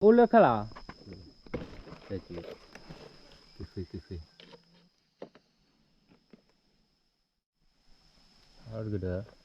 အိၣ်လၢခါလီၤ, က့ၤဃ့, က့ၤဃ့, က့ၤဃ့, ဟါတကဒၢ,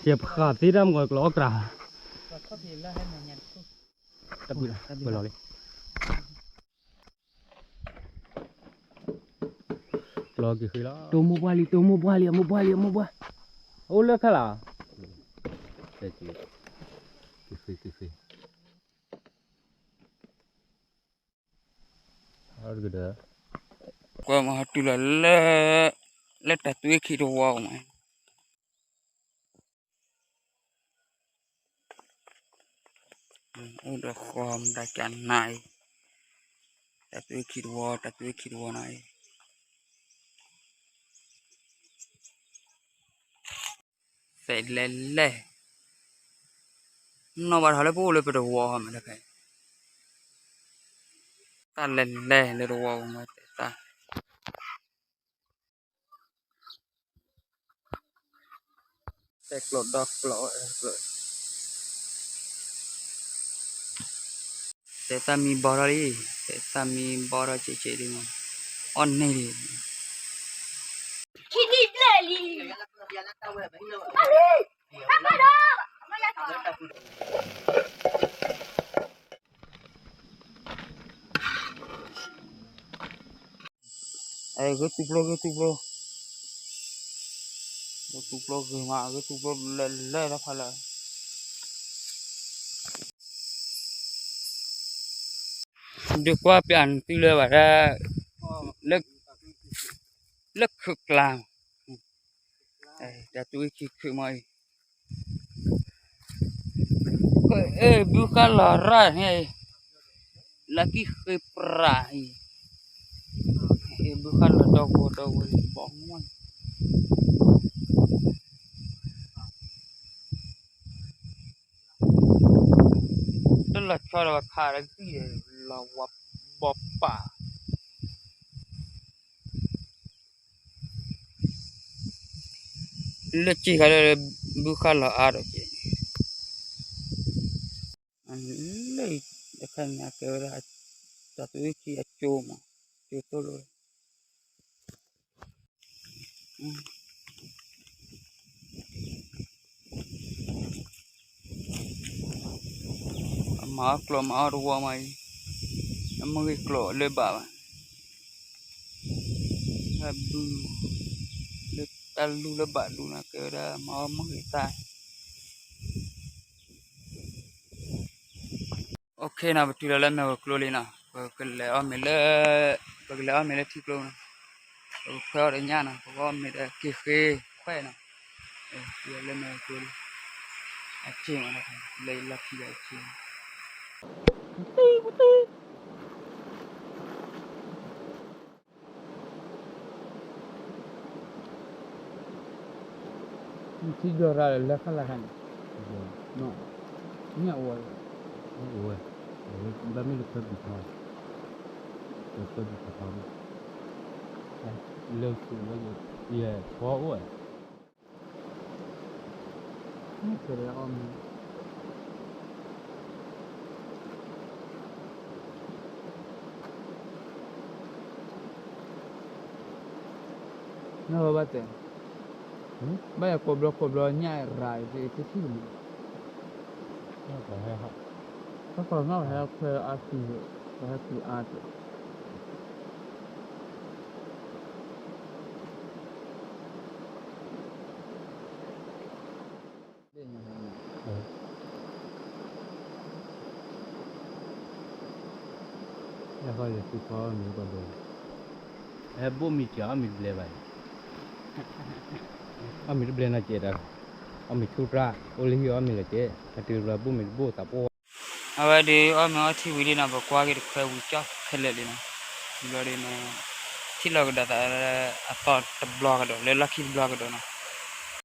ကဲ ပဃာ်သ့တၢ်မုၢ်ကီၤကျီအီၣ်ကြၢး, တၢ်ဘုၣ်လီၤ, ဘၣ်လီၤလံ, ကျီက့ၤဃ့လီၤ, တိၢ်မိၢ်ပှၢ်လံ တိၢ်မိၢ်ပှၢ်လံ အမိၢ်ပှၢ်လံ အမိၢ်ပှၢ်, အိၣ်လၢခါလီၤ, က့ၤဃ့, က့ၤဃ့, က့ၤဃ့, ဟါတကဒၢ, ကွၢ်မၤဟီတုၤလီၤလၢ, လၢတၢ်သွံခံတဝီမး, အိၣ်ဒီးဃီမတၤကနၤအံၤ, တၢ်သွံခံတဝီ တၢ်သွံခံတဝီနၤအံၤ, သဲးလဲၣ်လဲၣ်, နီၢ်ဘၣ်ထီၣ်လၢပအိၣ်လၢပတဝီမးတခါ, တၢ်လဲၣ်လဲၣ်လၢတဝီမးတဲသး တဲကျိးဒီကျိး, တဲသးမံဘီထီၣ်လံ, တဲသးမံဘီထီၣ်က့ၤက့ၤဒ်မး, အီၣ်န့ၢ်လံ, ခံနံၣ်ဘျဲၣ်လံ, အလံ, တၢ်ဘၣ်ဒီး ဂ့ၤသူကျိ ဂ့ၤသူကျိ, ဂ့ၤသူကျိဂ့ၤမး ဂ့ၤသူကျိလဲၤလဲၤတၢ်ဖးလၢာ်, ဒုးကွၢ်ပျးနသုလၢဘၣ်ဒၣ်, လၢခုးကျါ, တၢ်သူအံၤခံခုးမးအံၤ အဲၣ်ဘုဃၣ်လီၤရၣ်န့ၣ်, လၢကံၢ်ဃ့ပြးအံၤ, အဲၣ်ဘုဃၣ်လီၤဒီဂိၤဒီဂိၤဘီမုၢ်, တလီၤဆီဒီးခးဒီးကံၢ်လီၤဝါဘီပာ် လၢကံၢ်ခါဒီး ဘုဃၣ်လီၤအါဒီးက့ၤ, လၢတခါန့ၣ် အကဲဝဲဒၣ် တၢ်သူအံၤခံအကၠိမး, ကၠိသိၣ်လိ အမၤအီၣ်ကျိးမၤအီၣ်တဝီမးအံၤ, အမ့ၢ်ဂ့ၤကျိးလၢဘၣ်ဘၣ်, တၢ်ဘု, လၢတၢ်လူၢ်လၢဘၣ်ဒူၣ်န့ၣ် ကဲဝဲဒၣ်မၤအီၣ်မ့ၢ်ဂ့ၤသၣ် OK နီၤ ပတုၤလီၤလၢမဲာ်ဝဲၤကျိလံနီၤ, ပကလဲၤအီၣ်မ့ၤလၢ, ပကလဲၤအီၣ်မ့ၤလၢထံကျိနီၤ, ပကခွဲးအီၣ်ဒီးညၣ်နီၤ, ပကအီၣ်မ့ၤဒီးက့ၤဃ့ခွဲးနီၤ, တုၤလီၤလၢမဲာ်ဝဲၤကျိလံ, အက့ၢ်မး, လၢလီၢ်ခံဒီးအက့ၢ်မး, ထံဒိးရၣ်လၢခါလၢခါန့ၣ်, မ့ၢ်အိၣ်ဝဲ, မ့ၢ်အိၣ်ဝဲ, ဘၣ်မ့ၢ်လၢခွဲးဘုထီ, လၢခွဲးဘုထီထီမ့ၢ်, လၢဆူၣ်လၢယဲၢ်ဖီအိၣ်ဝဲ နဘၣ်တဲ, ဘၣ်ယကိးဘျီကိးဘျီညၣ်ရၤ တထံၣ်မး, တၢ်ကီၢ်နီၣ်ဟဲခွဲးအါစု, ပှၤဟဲကုၢ်အါတဲ ယဃီယသုဖီမ့ၤကီၢ်ဘဲ, ဟဲဘိၣ်မံၤကၠီအီၣ်မ့ၤတဘျဲဘၣ်, အီၣ်မ့ၤတဘျဲနီၤကဲးတၢ်, အီၣ်မ့ၤဆူၣ်တြၢ် အိၣ်လၢဟံၣ်အီၣ်မ့ၤလၢကဲး အတုၤတဘျီဘိၣ်မ့ၤတဘိၣ်သးပှၢ်. အဝဲဒုးအီၣ်မ့ၤအီထံဝံၤလံနီၤ ပကွၢ်က့ၤတခွဲဝံၤကၠီၣ်ခဲလၢာ်လံနီၤ, ဘျီဒုးန့ၣ် ထံၣ်လီၤကဒီးသးလၢအသီတဘျီကဒီး လၢလီၢ်ခံတဘျီကဒီးနီၤ,